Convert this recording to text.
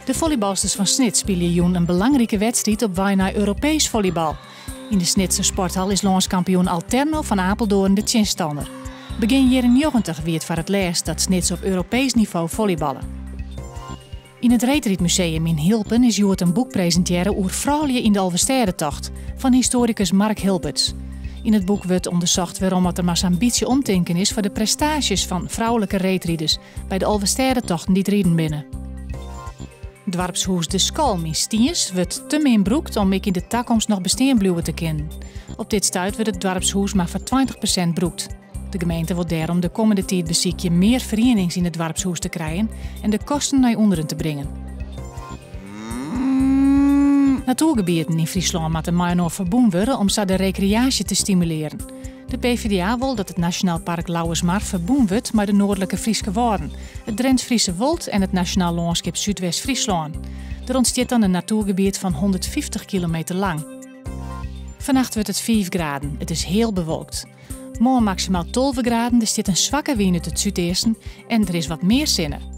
De follybalsters fan Snits spylje jûn in belangrike wedstriid op wei nei Europees follybal. Yn de Snitser sporthal is lânskampioen Alterno fan Apeldoorn de tsjinstanner. Begjin jierren 90 wie it foar it lêst dat Snits op Europees nivo follyballe. Yn it reedrydmuseum yn Hylpen is hjoed in boek presintearre oer froulju yn de Alvestêdetocht, fan histoarikus Mark Hilberts. Yn it boek wurdt ûndersocht wêrom at der mar sa'n bytsje omtinken is foar de prestaasjes fan froulike reedriders by de Alvestêdetochten dy't riden binne. Doarpshûs De Skalm yn Stiens wurdt te min brûkt om ek yn de takomst noch bestean bliuwe te kinnen. Op dit stuit wurdt it doarpshûs mar foar 20% brûkt. De gemeente wol dêrom de kommende tiid besykje mear ferienings yn it doarpshûs te krijen en de kosten nei ûnderen te bringen. Natoergebieten yn Fryslân moatte mei-inoar ferbûn wurde om sa de rekreaasje te stimulearen. De PvdA wol dat it Nasjonaal Park Lauwersmar ferbûn wurdt mei de Noardlike Fryske Wâlden, it Drents-Friese Wold en it Nasjonaal Lânskip Súdwest-Fryslân. Der ûntstiet dan in natoergebiet fan 150 kilometer lang. Fannacht wurdt it 5 graden, it is heal bewolkt. Moarn maksimaal 12 graden, der stiet in swakke wyn út it súdeasten en der is wat mear sinne.